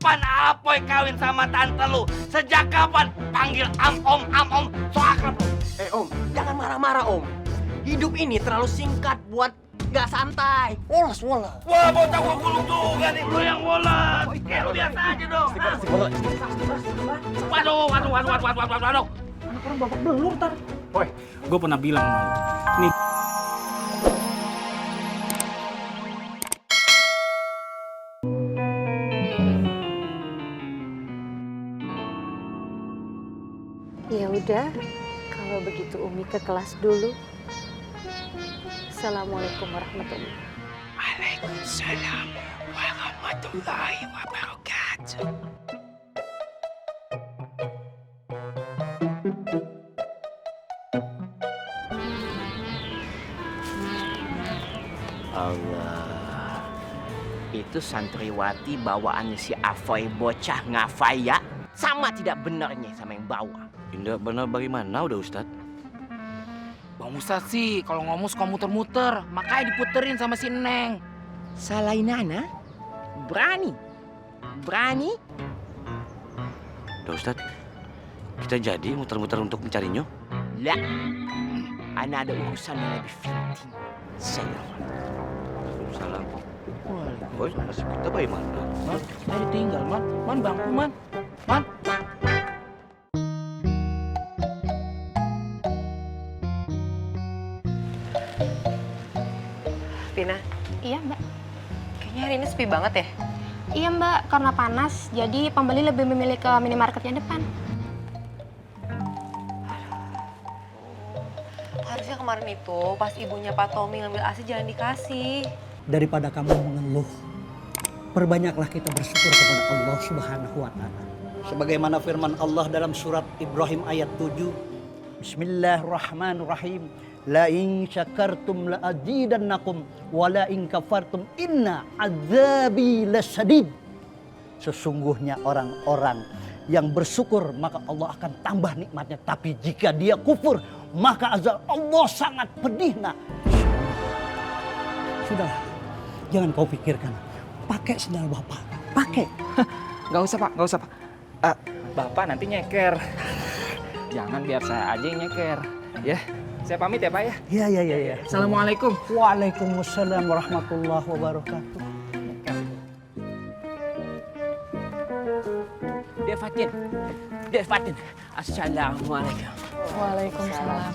kapan Apoy kawin sama tante lu? Sejak kapan panggil am om so akrab lu? Om, jangan marah-marah Om. Hidup ini terlalu singkat buat gak santai. Wolos. Wah, bocah gua gulung juga nih. Lu yang wolos. Kayak lu biasa aja dong. Waduh. Anak orang babak belur ntar. Woi, gue pernah bilang sama lu. Nih. Ya udah, kalau begitu Umi ke kelas dulu. Assalamualaikum warahmatullahi wabarakatuh. Waalaikumsalam warahmatullahi wabarakatuh. Allah, itu santriwati bawaannya si Afoy bocah ngafai ya, sama tidak benarnya sama yang bawa. Tidak benar bagaimana udah Ustadz? Bang Ustadz sih kalau ngomong suka muter-muter, makanya diputerin sama si Neng. Salahin Ana? Berani? Udah Ustadz, kita jadi muter-muter untuk mencarinya? Lah, Ana ada urusan yang lebih penting. Salam. Woi, masih kita bagaimana? Man, saya ditinggal, Man. Man, bangku, Man. Man. Vina, Iya mbak. kayaknya hari ini sepi banget ya? Iya mbak, karena panas, jadi pembeli lebih memilih ke minimarketnya depan. Harusnya kemarin itu pas ibunya Pak Tommy ngambil ASI jangan dikasih. Daripada kamu mengeluh, perbanyaklah kita bersyukur kepada Allah Subhanahu wa Ta'ala. Sebagaimana firman Allah dalam surat Ibrahim ayat 7, Bismillahirrahmanirrahim. La in syakartum la azidannakum wa la in kafartum inna azabi lasadid. Sesungguhnya orang-orang yang bersyukur maka Allah akan tambah nikmatnya, tapi jika dia kufur maka azab Allah sangat pedih. Nah, sudah, jangan kau pikirkan. Pakai sendal bapak, pakai. Gak usah Pak. Bapak nanti nyeker. Jangan, biar saya aja yang nyeker. Ya, saya pamit ya Pak ya. Iya. Assalamualaikum. Waalaikumsalam warahmatullahi wabarakatuh. Dek Fatin. Assalamualaikum. Waalaikumsalam.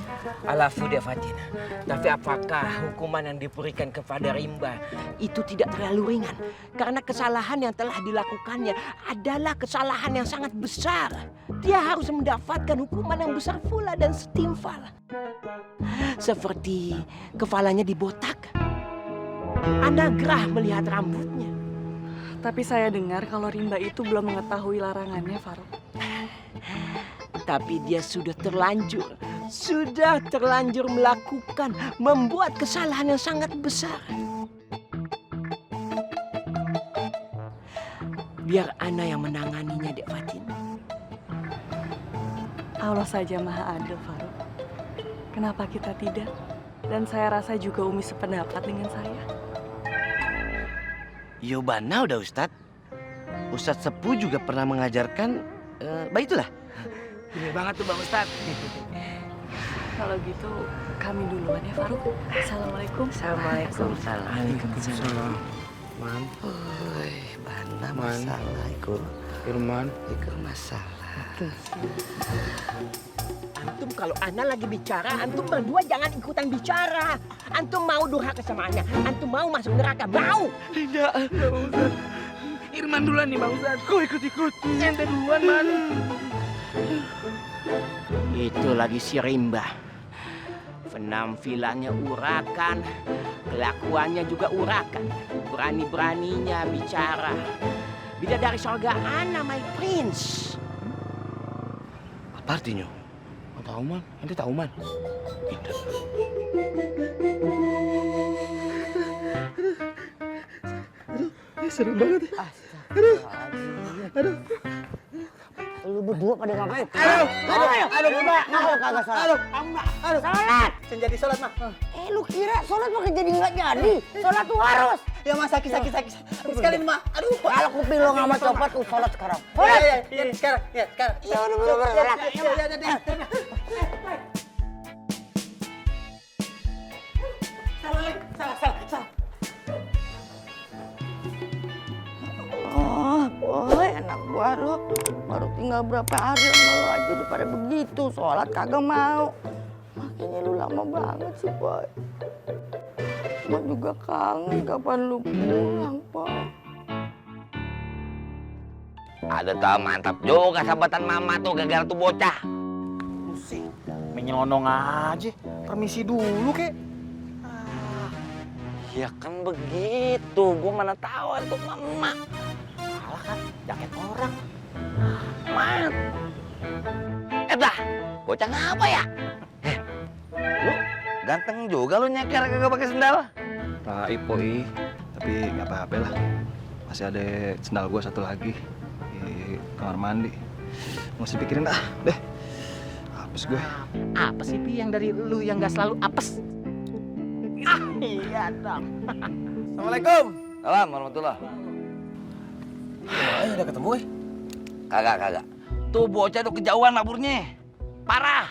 Alafu Dek Fatin. Tapi apakah hukuman yang diberikan kepada Rimba itu tidak terlalu ringan? Karena kesalahan yang telah dilakukannya adalah kesalahan yang sangat besar. Dia harus mendapatkan hukuman yang besar pula dan setimpal. Seperti kepalanya dibotak. Anda gerah melihat rambutnya. Tapi saya dengar kalau Rimba itu belum mengetahui larangannya, Faruk. Tapi dia sudah terlanjur melakukan, membuat kesalahan yang sangat besar. Biar Ana yang menanganinya, Dek Fatin. Allah saja maha adil, Faruk. Kenapa kita tidak? Dan saya rasa juga Umi sependapat dengan saya. Yobana udah Ustadz. Ustadz Sepuh juga pernah mengajarkan, begitulah. Bener banget tuh Bang Ustadz. Kalau gitu, kami duluan ya, Faruk. Assalamualaikum. Waalaikumsalam. Man. Bana Man. masalah iku. Firman. Iku masalah. Antum kalau Ana lagi bicara, antum berdua jangan ikutan bicara. Antum mau durhaka sama Ana, antum mau masuk neraka, mau? Tidak, Bang Ustadz. Irman duluan nih Bang Ustadz. Kau ikut-ikut. Ente duluan, Man. Itu lagi si Rimba. Penampilannya urakan, kelakuannya juga urakan. Berani-beraninya bicara. Bidadari sorga Ana, my prince. Apa artinya? Nggak tahu, Man. Ente tahu, Man? Tidak. Seru banget. Lu berdua pada ngapain? Aduh, Mbak. Nah, kagak salah. Salat! Jangan jadi sholat, mah. Lu kira sholat mah jadi nggak jadi? Sholat tuh harus. Ya mas, sakit. Sekali mah. Aduh. Kalau kuping lo nggak mau copot, lu sholat sekarang. Iya, sekarang. Ya udah bener-bener. Salah. Boleh enak baru tinggal berapa hari sama lu aja udah pada begitu, sholat kagak mau. Makanya lu lama banget sih, Boy. Gua juga kangen kapan lu pulang, Boy. Ada tau mantap juga sahabatan mama tuh gara-gara tuh bocah. Pusing. Menyelonong aja. Permisi dulu, kek. Ya kan begitu, gua mana tahu itu mama. Salah kan, jaket orang. Man. Dah, bocah ngapa ya? Lu ganteng juga lu nyeker kagak pakai sendal. Raib, Poi. Tapi nggak apa-apa lah. Masih ada sendal gua satu lagi di kamar mandi. Nggak usah pikirin deh. Apes gue. Apa sih Pi yang dari lu yang gak selalu apes? Iya dong. Assalamualaikum. Salam warahmatullah. Udah ketemu, Kagak. Tuh bocah tuh kejauhan maburnya. Parah.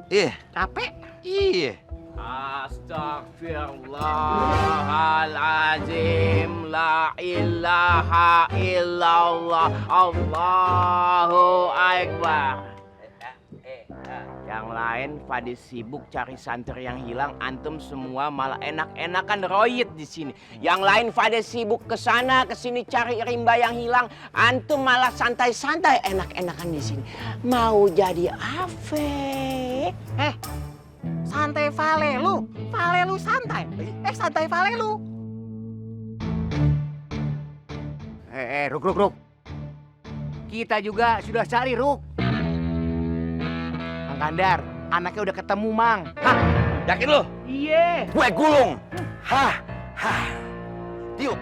Ih, Capek? iya. Astaghfirullahaladzim, la ilaha illallah, Allahu Akbar. Yang lain pada sibuk cari santri yang hilang, antum semua malah enak-enakan royit di sini. Yang lain pada sibuk ke sana ke sini cari rimba yang hilang, antum malah santai-santai enak-enakan di sini. Mau jadi afe? Santai vale lu santai. Santai vale lu. Ruk. Kita juga sudah cari, Ruk. Mang Kandar, anaknya udah ketemu, Mang. Hah? Yakin lu? Iya. Gue gulung. Hah. Tiup.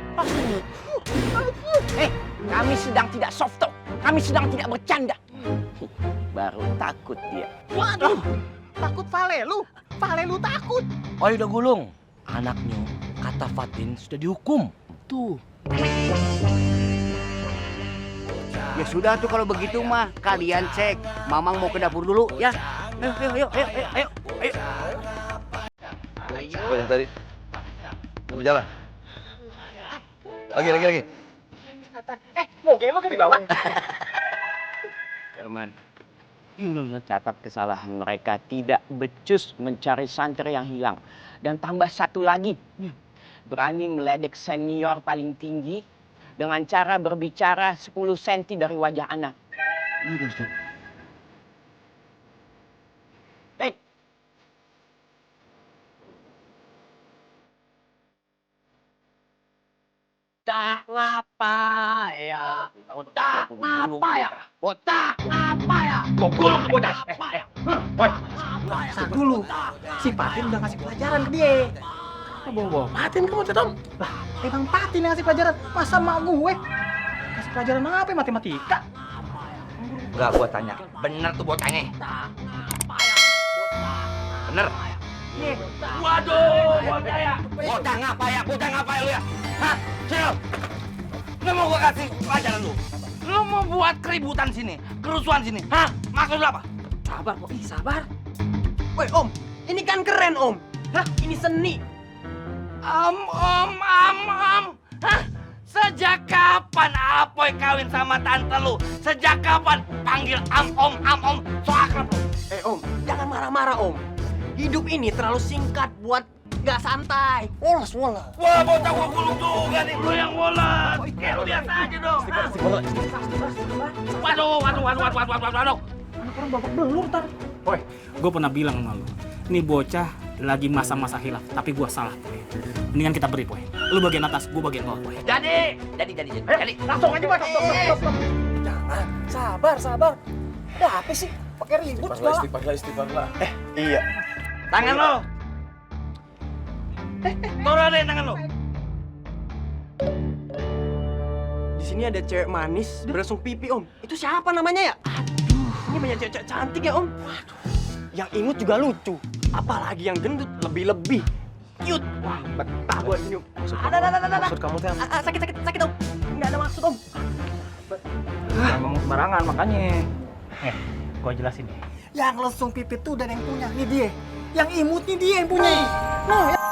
Kami sedang tidak soft talk. Kami sedang tidak bercanda. Baru takut dia. Waduh. Takut vale lu takut. Oh, udah gulung. Anaknya, kata Fatin, sudah dihukum. Tuh. Ya sudah tuh kalau begitu mah kalian cek. Mamang mau ke dapur dulu ya. Ayo. Oh, yang tadi. Mau jalan. Lagi. Mau game ke di bawah? Herman, catat kesalahan mereka tidak becus mencari santri yang hilang. Dan tambah satu lagi, berani meledek senior paling tinggi dengan cara berbicara 10 cm dari wajah anak. Tak apa ya. Kok gulung ke bocah? Woi, dulu. Si Patin udah ngasih pelajaran ke dia. Bawa Patin kamu tuh, Tom. Lah, emang Patin yang ngasih pelajaran. Masa mak gue? Ngasih pelajaran apa? Matematika? Enggak, gua tanya. Bener tuh bocahnya? Bener? Waduh, bocah ngapa ya lu ya? Hah? Cil, lu mau gua kasih pelajaran lu? Lu mau buat keributan sini, kerusuhan sini? Hah? Maksud lu apa? Sabar kok, sabar. Woi Om, ini kan keren Om. Hah? Ini seni. Om. Hah? Sejak kapan Apoy kawin sama tante lu? Sejak kapan panggil om? So akrab lu. Om, jangan marah-marah Om. Hidup ini terlalu singkat buat gak santai. Woles. Wah, bocah gua gulung juga nih, lu yang bola. Kayak lu biasa aja dong. Waduh. Anak orang babak belur ntar. Woi, gue pernah bilang sama lu, ini bocah lagi masa-masa hilaf, tapi gue salah. Mendingan kita beri, Poy. Lu bagian atas, gue bagian bawah, Poy. Jadi. Langsung aja, Pak. Jangan, sabar. Ada apa sih? Pakai ribut segala. Istighfar lah. Iya. Tangan lo. Turunin tangan lo. Di sini ada cewek manis berlangsung pipi Om. Itu siapa namanya ya? Aduh, ini banyak cewek cantik ya Om. Waduh. Yang imut juga lucu. Apalagi yang gendut lebih-lebih. cute. Wah, betah gua senyum. Ada. Maksud kamu teh Sakit om. Nggak ada maksud om. Jangan ngomong sembarangan makanya. Gua jelasin nih. Yang lesung pipit tuh dan yang punya nih dia. Yang imut nih dia yang punya. Noh, ya.